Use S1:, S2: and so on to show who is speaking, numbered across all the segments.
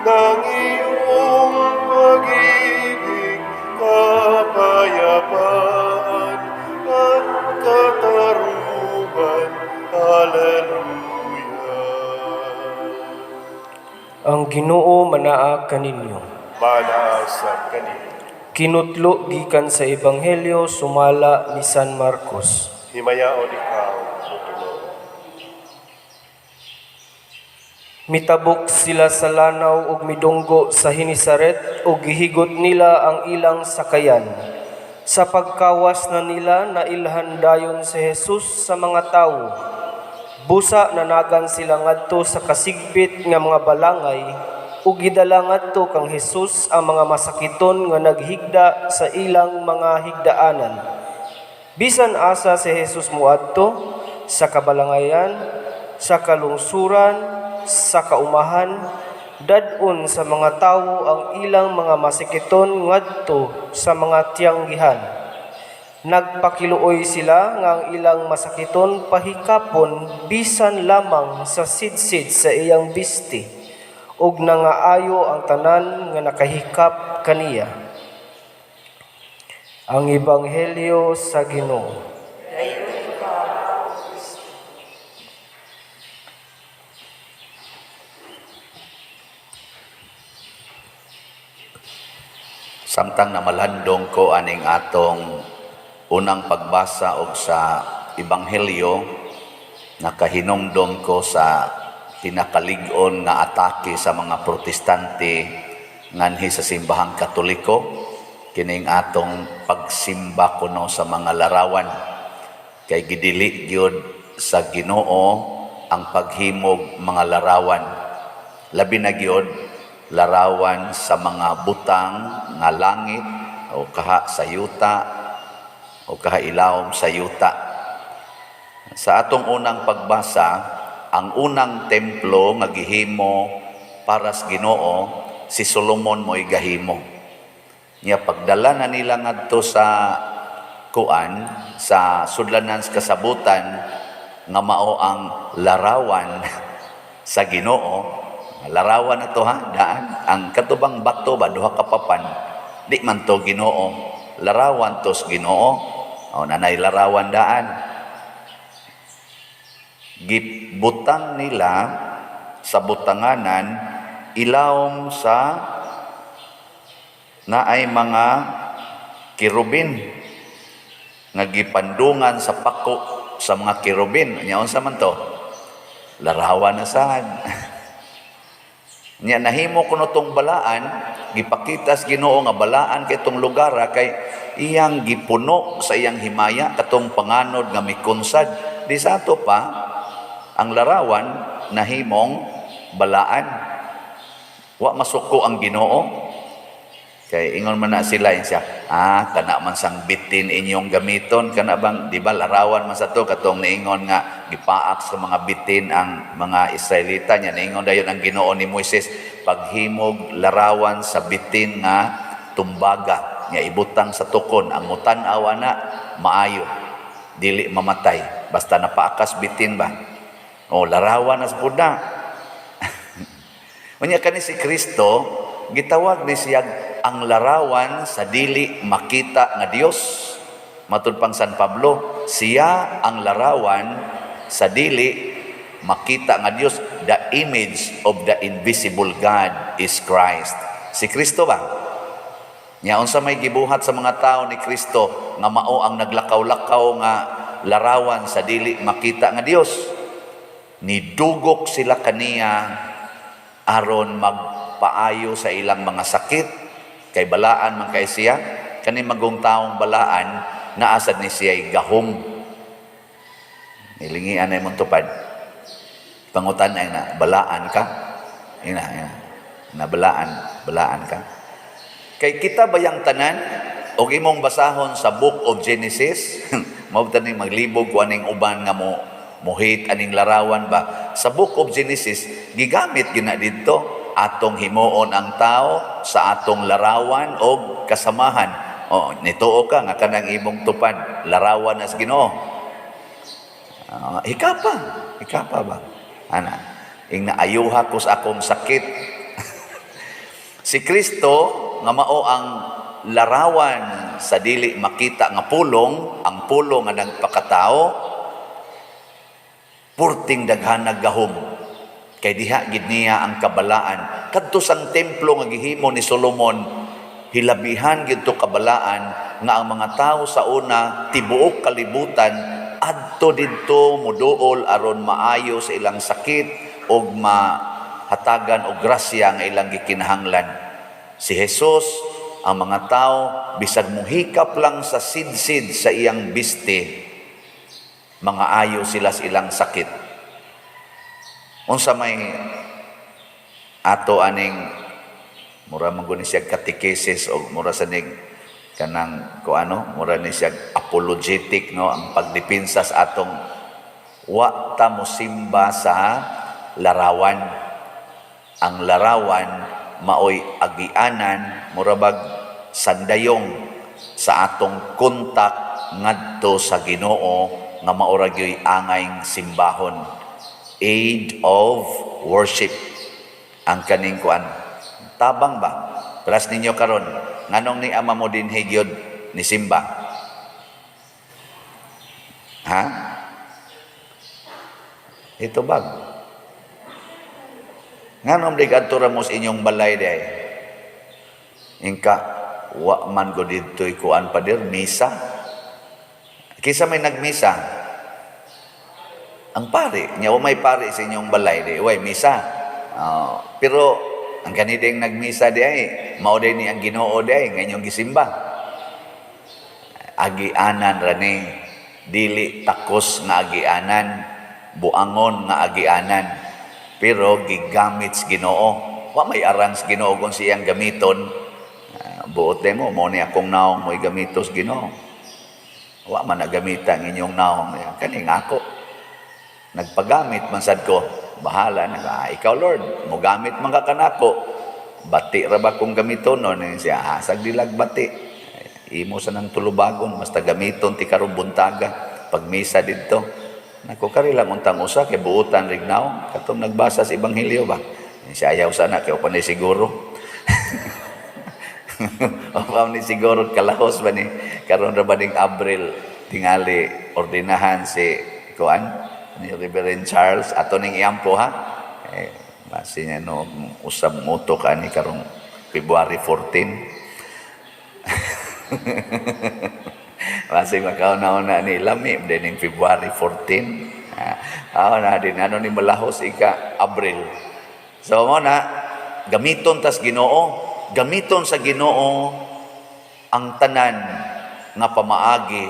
S1: Ng iyong pag-ibig, kapayapaan at katarungan. Hallelujah.
S2: Ang Ginoo manaa kaninyo.
S1: Manaa sab kanimo.
S2: Kinutlo gikan sa Ebanghelyo sumala ni San Marcos.
S1: Himayaon ikaw, O Ginoo.
S2: Mitabok sila sa lanaw ug midunggo sa Genesaret ug gihigot nila ang ilang sakayan. Sa pagkawas na nila, nailhan dayon si Jesus sa mga tawo. Busa nanagan sila ngadto sa kasigbit nga mga balangay ug gidala ngadto kang Jesus ang mga masakiton nga naghigda sa ilang mga higdaanan. Bisan asa si Jesus moadto, sa kabalangayan, sa kalungsuran, sa kaumahan, dad-on sa mga tawo ang ilang mga masakiton ngadto sa mga tiyanggihan. Nagpakiluoy sila nga ang ilang masakiton pahikapon bisan lamang sa sidsid sa iyang bisti, ug nangaayo ang tanan nga nakahikap kaniya. Ang Ebanghelyo sa Ginoo.
S3: Dayon ikaw, O Kristo.
S4: Samtang namalandong ko aning atong unang pagbasa og sa Ebanghelyo, nakahinumdom ko sa pinakalig-on nga atake sa mga Protestante nganhi sa simbahang Katoliko, kining atong pagsimba kuno sa mga larawan. Kay gidili gyud sa Ginoo ang paghimog mga larawan. Labi na gyud larawan sa mga butang nga langit o kaha sa yuta o kaha ilawom sa yuta. Sa atong unang pagbasa, ang unang templo nga gihimo para sa Ginoo, si Solomon mo'y gahimo. Nya pagdala na nila ngadto sa kuan, sa sudlanan sa kasabutan nga mao ang larawan sa Ginoo. Larawan na to ha, daan. Ang katubang bato ba, duha ka papan, di man to Ginoo. Larawan to sa Ginoo. O, nanay larawan daan. Gibutang nila sa butanganan ilawom sa naay mga kerubin nga gipandungan sa pako sa mga kerubin. Nya unsa man to? Larawan na sad. Nya nahimo kuno tong balaan, gipakita sa Ginoo nga balaan kay tong lugar kay iyang gipuno sa iyang himaya katong panganod nga mikunsad. Di sa ato pa ang larawan nahimong balaan. Wa masuko ang Ginoo. Kay ingon man na sila siya, kana man sang bitin inyong gamiton, kana bang di ba larawan man sa to katong niingon nga gipaak sa mga bitin ang mga Israelita nya niingon dayon ang Ginoo ni Moises paghimog larawan sa bitin nga tumbaga nga ibutang sa tukon ang mutan-aw ana maayo dili mamatay basta napaakas bitin ba. O larawan na sa pud na. Unya kani si Kristo gitawag ni siya ang larawan sa dili makita nga Dios. Matud pang San Pablo, siya ang larawan sa dili makita nga Dios. The image of the invisible God is Christ. Si Kristo ba? Nya unsa may gibuhat sa mga tao ni Kristo nga mao ang naglakaw-lakaw nga larawan sa dili makita nga Dios? Nidugok sila kaniya aron magpaayo sa ilang mga sakit. Kay balaan man kay siya, kani magong taong balaan, naasad ni siya'y gahom. Nilingian na imong tupad. Pangutan ay na, balaan ka? Ina, ina. Na balaan, balaan ka. Kay kita bayang tanan, og imong basahon sa Book of Genesis, mao ni maglibog ko aning uban nga mo muhit aning larawan ba. Sa Book of Genesis, gigamit gina didto atong himuon ang tao sa atong larawan og kasamahan. O, nituo ka nga kanang imong tupad, larawan as Ginoo. Hikapa, hikapa ba? Ana, ing naayuha ko sa akong sakit. Si Kristo nga mao ang larawan sa dili makita nga pulong, ang pulong nga nagpakatao, purting daghan gahom. Kay diha gid niya ang kabalaan. Kadto sang templo nga gihimo ni Solomon, hilabihan gid to kabalaan nga ang mga tao sa una tibuok kalibutan adto didto moduol aron maayo sa ilang sakit og mahatagan og grasya nga ilang gikinahanglan. Si Jesus, ang mga tao bisag muhikap lang sa sidsid sa iyang biste, mga ayo sila sa ilang sakit. Unsa may ato aning mura man guni siya catechesis o mura sa ning kanang ko ano, mura ni siya apologetic, no, ang pagdepensa sa atong wa ta mosimba sa larawan. Ang larawan maoy agianan, mura bag sandayong sa atong kontak ngadto sa Ginoo nga mao ra gyoy angayng simbahon, aid of worship ang kaning kuan, tabang ba. Pras ninyo karon, nganong ni ama mo dinhi gyud ni simba, ha? Ito bag nganong di kadto ra mo sa inyong balay day? Ingka wa man go didto'y kuan, pader, misa. Kinsa may nagmisa? Ang pare. Nya wa may pare sa inyong balay di way misa. Pero ang kanideng nagmisa di ay mao day ni ang Ginoo di ay nga inyong gisimba. Agianan ra ni, dili takos nga agianan, buangon nga agianan, pero gigamit sa Ginoo. Wa may arang sa Ginoo kung siyang gamiton. Buot mo mo ni akong naong mo'y gamitos Ginoo. Wa man nagamita ang inyong naong, kaning ako nagpagamit man sad ko. Bahala na ikaw, Lord, mogamit man ka kanako. Bati ra ba kung gamiton no ni siya? Sag dilag bati, imo sa nang tulubagon, basta gamiton ti karong buntaga pagmisa didto. Nako, kari lang untang usa kay buotan rig naong katong nagbasa sa ebanghelyo ba. Siya ayaw sana kay upan ni siguro. Upan ni siguro kalahos ba ni karon ra ba ning Abril, tingali ordinahan si kuan ni Reverend Charles ato ning iampo, ha. Eh, basi niya no usab ngutok ani karong February 14. Basi makauna-una ni lami din ning February 14. Ah, na din ano ni malahos ika Abril. So mo na gamiton tas Ginoo, gamiton sa Ginoo ang tanan nga pamaagi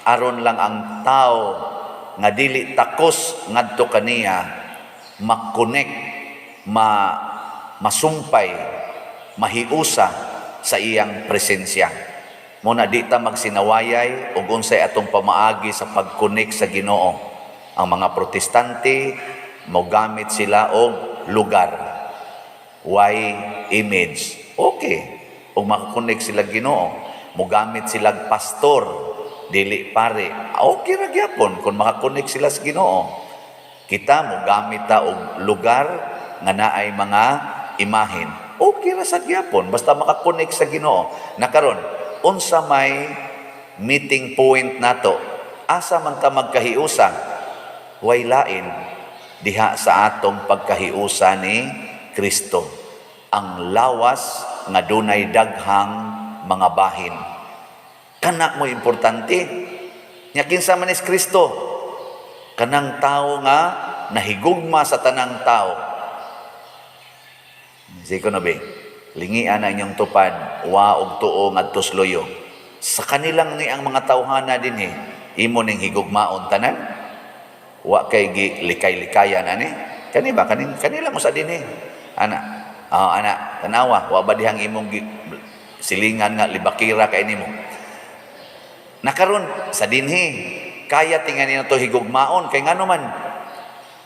S4: aron lang ang tao nga dili takos ngadto kaniya makonek, masumpay, mahiusa sa iyang presensya. Muna di ta magsinawayay ug unsay atong pamaagi sa pagkonek sa Ginoo. Ang mga Protestante mogamit sila og lugar. Why image? Okay. Ug makakonek sila Ginoo. Mogamit sila pastor, dili pare. Okay ra gyapon kung makakonek sila sa Ginoo. Kita mogamit ta og lugar nga naay mga imahen. Okay ra sa gyapon basta makakonek sa Ginoo. Nakaron, unsa may meeting point nato? Asa man ta magkahiusa? Way lain diha sa atong pagkahiusa ni Kristo. Ang lawas nga dunay daghang mga bahin. Kana mo importante. Nya kinsa man is Kristo? Kanang tao nga nahigugma sa tanang tao. Sige ko na be, lingian na inyong tupad, wa og tuo ngadto sa luyo. Sa kanilang ni ang mga tawhana dinhi, imo ning higugmaon tanan. Wa kay gi likay-likayan ani. Kani ba kaning kanila mo sa dinhi. Ana, ana, tanawa, wa ba dihang imong silingan nga libakira kay nimo? Nakaron sa dinhi, kaya tingali na to higugmaon kay ngano man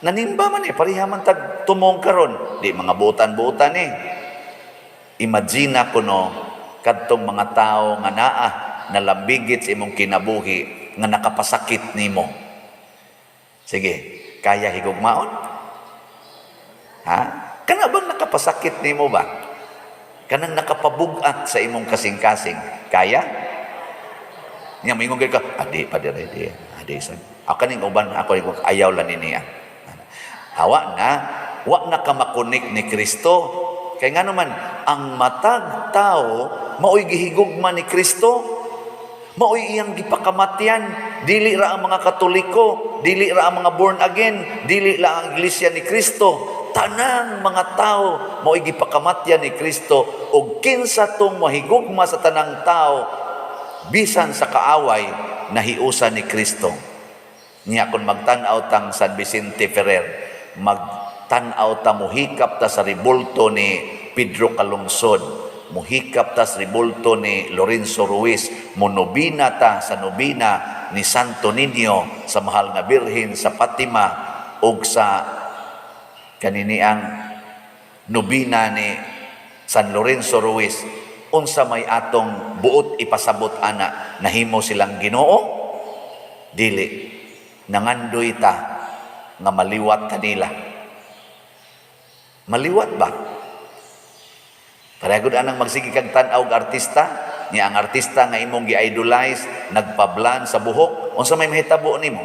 S4: nanimba man eh, pareha man tag tumong karon, di mga butan-butan eh. Imagine ko no kadtong mga tao nga naa nalambigit sa imong kinabuhi nga nakapasakit nimo. Sige, kaya higugmaon? Ha? Kana bang nakapasakit nimo ba? Kanang nakapabug-at sa imong kasing-kasing. Kaya? Nya moingon ka, adi pa dire di. Adi sa. Ako kaning uban ako ayaw lang ni niya. Hawa na, wa na ka makonek ni Kristo. Kay ngano man ang matag tao maoy gihigugma ni Kristo. Maoy iyang gipakamatyan. Dili ra ang mga Katoliko, dili ra ang mga born again, dili ra ang Iglesia ni Kristo. Tanang mga tao maoy gipakamatyan ni Kristo, ug kinsa tong mahigugma sa tanang tao bisan sa kaaway, nahiusa ni Kristo. Niya kung magtan-aw tang San Vicente Ferrer, magtan-aw ta, muhikap ta sa rebulto ni Pedro Calungsod, muhikap ta sa rebulto ni Lorenzo Ruiz, monobina ta sa nobina ni Santo Niño sa Mahal nga Birhen sa Fatima ug sa kaniniang nobina ni San Lorenzo Ruiz, unsa may atong buot ipasabot ana? Nahimo silang Ginoo? Dili. Nangandoy ta nga maliwat kanila. Maliwat ba? Pareho anang magsige kag tan-aw og artista, niya ang artista nga imong gi-idolize nagpablan sa buhok, unsa may mahitabo nimo?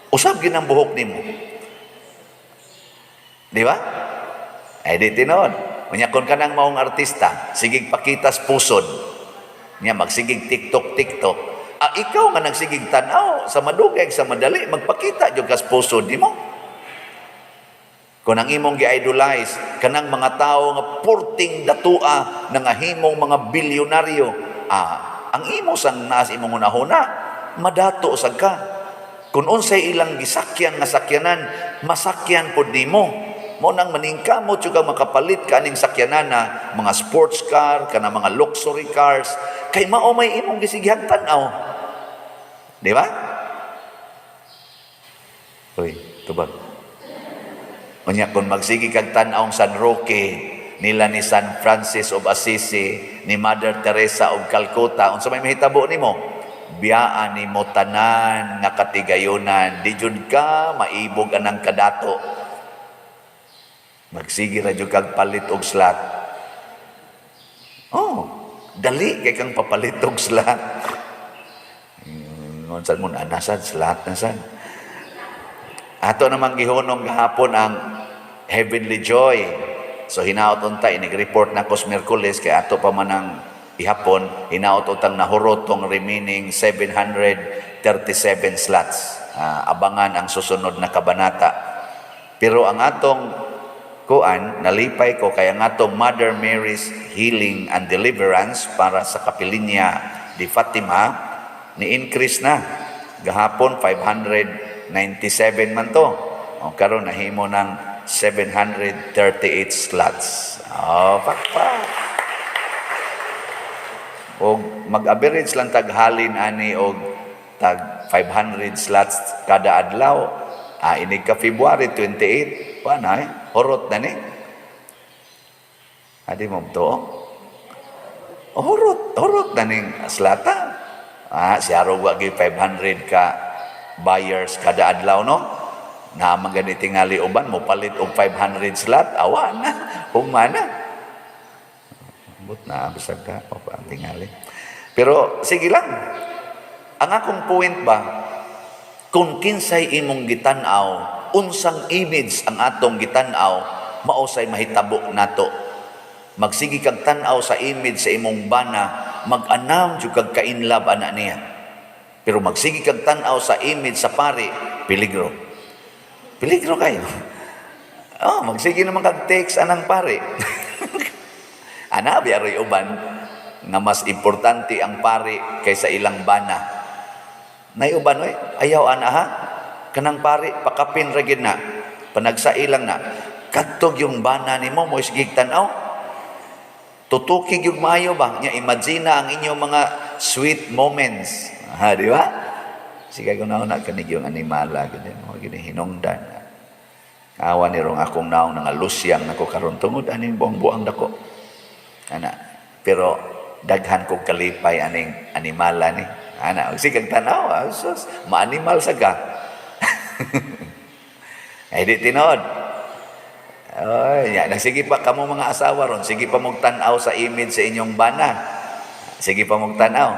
S4: Usab gyud ang buhok nimo. Di ba? Ay di tinuod. Unya kon kanang maong artista, sigig pakitas pusod. Nya magsigig TikTok TikTok. Ah, ikaw nga nagsigig tan-aw, sa madugay sa madali magpakita jud kas pusod nimo. Kung ang imong gi-idolize kanang mga tao nga purting datua na nga himong mga bilyonaryo, ang imo sang naas imong hunahuna, madato sad ka. Kung unsay ilang gisakyan nga sakyanan, masakyan pod nimo. Mo nang maningkamot jud ka makapalit ka aning sakyanan na mga sports car, kana mga luxury cars, kay mao may imong gisigihang tan-aw. Di ba? Uy, tubag. Unya kung magsige kag tan-awng San Roque, nila ni San Francis of Assisi, ni Mother Teresa of Calcutta, unsa may mahitabo nimo? Biyaan nimo tanan nga katigayonan, di jud ka maibog anang kadato. Magsige ra jud kag palit og slot. Oh, dali kay kang papalit og slot. Unsa mo na sad slot na sad. Ato namang gihunong gahapon ang Heavenly Joy. So hinaot unta inig-report na kos Miyerkules kay ato pa man ang ihapon, hinaot untang nahurot tong remaining 737 slots. Abangan ang susunod na kabanata. Pero ang atong kuan, nalipay ko kay ang atong Mother Mary's Healing and Deliverance para sa Kapilinya di Fatima ni increase na. Gahapon 597 man to. O karon nahimo ng 738 slots. Oh, pakpak. Og mag-average lang taghalin ani og tag 500 slots kada adlaw. Inig ka February 28, pa na eh, horot na ni. Adi mo to? Horot, horot na ning slota. Siya wa 500 ka buyers kada adlaw, no? Na man gani tingali uban mo palit og 500 slot, awa na, huma na. But na bisag ka pa ang tingali. Pero sige lang. Ang akong point ba, kung kinsay imong gitan-aw, unsang image ang atong gitan-aw, mao say mahitabo nato. Magsige kag tan-aw sa image sa imong bana, mag-anam jud kag kainlove ana niya. Pero magsige kag tan-aw sa image sa pari, peligro. Peligro kayo. Oh, magsige naman kag text anang pari. Ana biyaroy uban nga mas importante ang pari kaysa ilang bana. Nay uban oy, ayaw ana ha. Kanang pari pakapin ra gyud na. Panagsailang na. Kadtog yung bana nimo mo sige tan-aw. Tutuki gyud maayo ba? Nya imagine ang inyong mga sweet moments. Ha, di ba? Sige ko na na kanig yung animala gid mo gini hinungdan. Awa ni rong akong naong nga lusyang nako karon tungod aning buang-buang dako. Ana, pero daghan kog kalipay aning animala ni. Ana, sige kag tan-aw, sus, maanimal sa ka. Ay di tinuod. Ay, ya, sige pa kamo mga asawa ron, sige pa mong tan-aw sa image sa inyong bana. Sige pa mong tan-aw.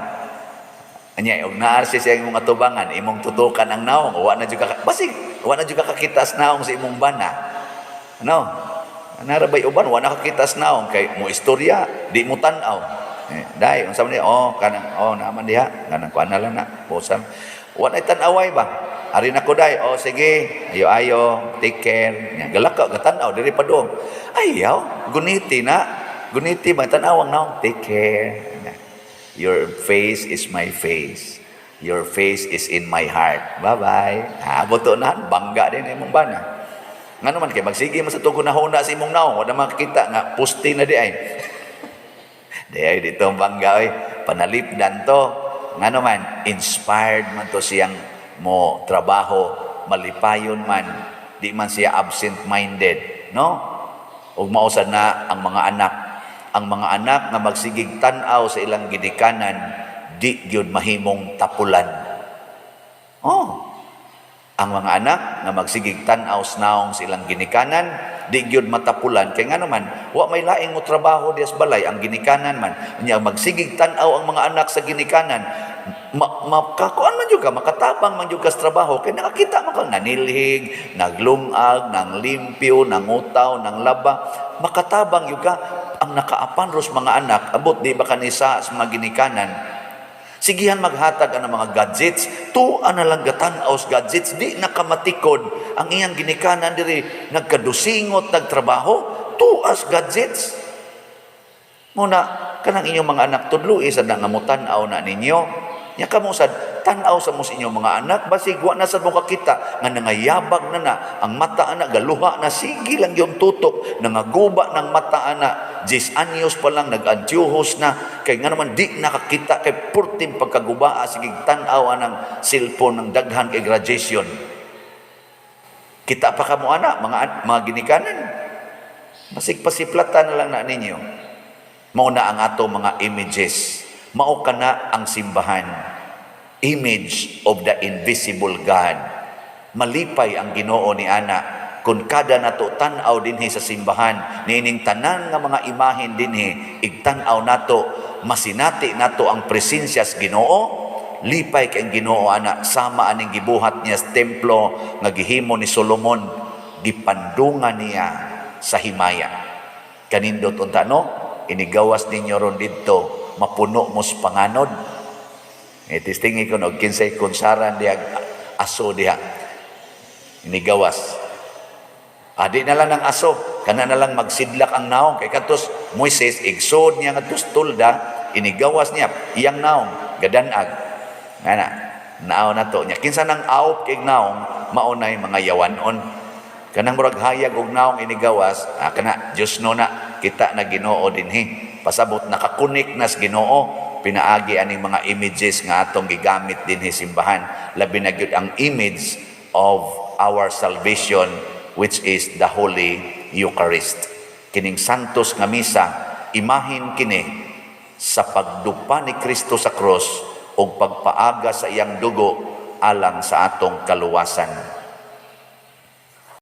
S4: Anya, og naa siya sa imong atubangan, imong tutukan ang naong, wa na jud ka basig, wa na jud ka kakita sa naong sa imong bana. No? Nara bay uban wa na kakita sa naong kay mo istorya, di mo tan-aw. Eh, dai unsa man oh kanang oh naman diha, kanang kuan na lang na, busam. Wa na tan-away ba? Ari na ko dai, oh sige, ayo ayo, take care. Nya galak ka gatan-aw diri pa doon. Ayaw, guniti na. Guniti ba tan-awang naong, take care. Nya. Your face is my face. Your face is in my heart. Bye-bye. Ha, buto na, bangga din imong bana. Ngano man kay magsige man sa tugon na huna sa imong naong, wala makakita nga pusti na di ay. Di ay dito ang bangga oy, panalipdan to. Ngano man inspired man to siyang mo trabaho, malipayon man, di man siya absent-minded, no? Ug mao sad na ang mga anak, ang mga anak nga magsigig tan-aw sa ilang ginikanan, di gyud mahimong tapulan. Oh, ang mga anak nga magsigig tan-aw sa naong sa ilang ginikanan, di gyud matapulan kay ngano man wa may laing mo trabaho diya sa balay ang ginikanan man. Nya magsigig tan-aw ang mga anak sa ginikanan, makakuan man jud ka, makatabang man jud ka sa trabaho kay nakakita man ka nanilhig, naglungag, nanglimpyo, nangutaw, nanglaba, makatabang jud ka. Ang nakaapan ros mga anak, abot di ba kanisa sa mga ginikanan, sigihan maghatag ang mga gadgets, tuwa na lang gatan-aw sa gadgets, di nakamatikod ang iyang ginikanan diri nagkadusingot nagtrabaho, tuas gadgets. Muna kanang inyong mga anak tudloi sad na nga motan-aw na ninyo. Nya kamo sad tan-aw sa mo sa inyong mga anak, basig wa na sad mo kakita nga nangayabag na na ang mata ana, galuha na, sige lang yung tutok, nangaguba ng mata ana, 10 anyos pa lang nag-antyuhos na kay nga naman di nakakita kay purtim pagkagubaa, sige tan-aw anang cellphone ng daghan kay graduation. Kita pa kamo ana mga ginikanan, basig pasiplatan na lang na ninyo. Mao na ang ato mga images. Mao kana ang simbahan. Image of the invisible God. Malipay ang Ginoo ni ana kung kada nato tan-aw dinhi sa simbahan, niining tanan nga mga imahen dinhi, igtan-aw nato, masinati nato ang presensya sa Ginoo. Lipay kay ang Ginoo ana, sama aning gibuhat niya sa templo nga gihimo ni Solomon, gipandungan niya sa himaya. Kanindot unta no, inigawas ninyo ron didto, mapuno mo sa panganod. E testingi ko no, kinsay kunsaran diha aso diha. Inigawas. Adi na lang ang aso, kana na lang magsidlak ang naong kay katos Moises igsod niya ngadto tulda, inigawas niya iyang naong gadanag. Ngana, naaw na to niya. Kinsa nang awp kay naong, mao nay mga yawanon. Kanang murag hayag og naong inigawas, kana Dios no na kita na Ginoo dinhi. Pasabot nakakunik nas Ginoo pinaagi aning mga images nga atong gigamit dinhi simbahan. Labi na gyud ang image of our salvation, which is the Holy Eucharist. Kining Santos nga misa, imahin kini sa pagdupa ni Kristo sa cross ug pagpaaga sa iyang dugo alang sa atong kaluwasan.